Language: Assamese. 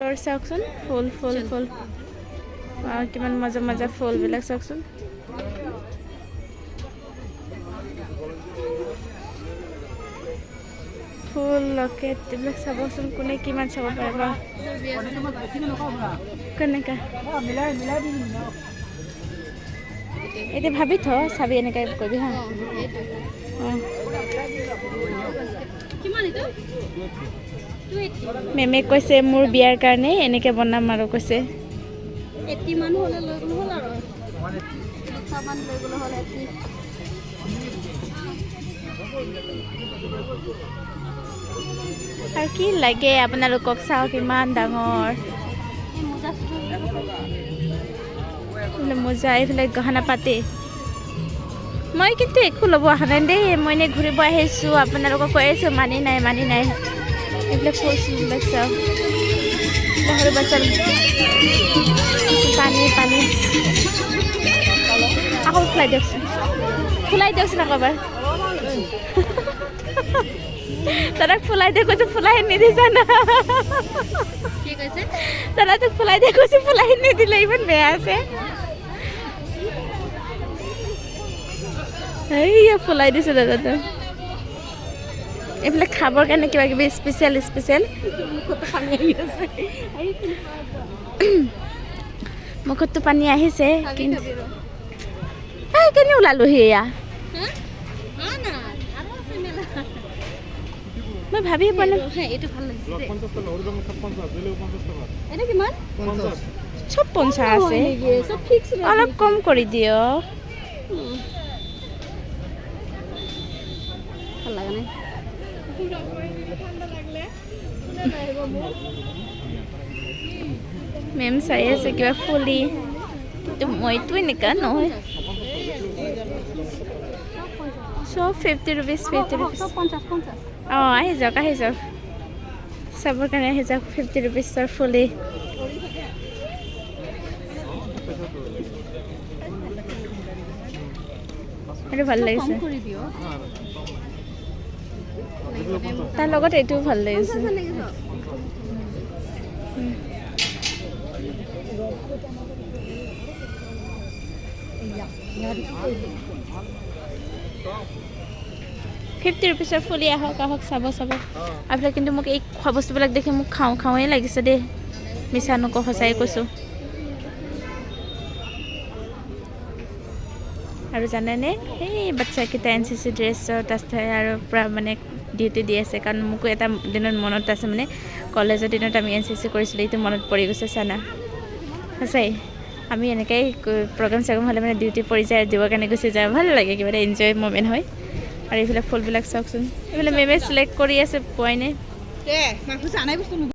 চাওকচোন, ফুল ফুল ফুল। কিমান মজা মজা ফুলবিলাক চাওকচোন। ফুল লকেট এইবিলাক চাবচোন, কোনে কিমান চাব পাৰিব। কেনেকা এতিয়া ভাবি থ, চাবি এনেকৈ কৰিবি। হা, অঁ, মেমে কৈছে মোৰ বিয়াৰ কাৰণে এনেকৈ বনাম আৰু কৈছে। আৰু কি লাগে আপোনালোকক? চাওক ইমান ডাঙৰ মোজা, এইফালে গহনা পাতি। মই কিন্তু একো ল'ব অহা নাই দেই, মই এনেই ঘূৰিব আহিছোঁ। আপোনালোকক কৈ আছোঁ, মানি নাই, মানি নাই। এইবিলাক ফুল চুলবিলাক চাওক, সৰু বাচ্ছা। পানী পানী আকৌ ফুলাই দিয়কচোন, ফুলাই দিয়কচোন আকৌ এবাৰ। দাদাক ফুলাই দিয়ে কৈছে, ফুলাই নিদিছা না। দাদা তোক ফুলাই দিয়ে কৈছে, ফুলাই নিদিলে, ইমান বেয়া আছে। এইয়া ফুলাই দিছে দাদাটো। এইবিলাক খাবৰ কাৰণে কিবা কিবি স্পেচিয়েল স্পেচিয়েল। মুখততো পানী আহিছে, কিন্তু কেনে ওলালোহি এয়া মই ভাবি পোৱা নাই। চব 50 আছে, অলপ কম কৰি দিয়ক। মেম চাই আছে কিবা ফুলি, কিন্তু মইতো এনেকুৱা নহয়। চব 50 ৰুপিজ, 50 ৰুপিজ। অঁ, আহি যাওক, আহি যাওক, চাবৰ কাৰণে আহি যাওক। 50 ৰুপিজৰ ফুলি। সেইটো ভাল লাগিছে, তাৰ লগত এইটোও ভাল লাগিছে। 50 ৰুপিজৰ ফুলি। আহক আহক, চাব চাব। আৰু কিন্তু মোক এই খোৱা বস্তুবিলাক দেখি মোক খাওঁ খাওঁৱেই লাগিছে দেই, মিছা নকওঁ, সঁচাই কৈছোঁ। আৰু জানেনে, সেই বাচ্ছাকেইটা NCC ড্ৰেছত আছে আৰু পূৰা মানে ডিউটি দি আছে। কাৰণ মোকো এটা দিনত মনত আছে, মানে কলেজৰ দিনত আমি NCC কৰিছিলোঁ, এইটো মনত পৰি গৈছে চানা। সঁচাই আমি এনেকৈ প্ৰগ্ৰেম চগ্ৰেম হ'লে মানে ডিউটি পৰি যায়, দিবৰ কাৰণে গুচি যাওঁ, ভাল লাগে, কিবা এটা এনজয় মমেণ্ট হয়। আৰু এইফালে ফুলবিলাক চাওকচোন, এইফালে মেমে চিলেক্ট কৰি আছে, পোৱাই নাই।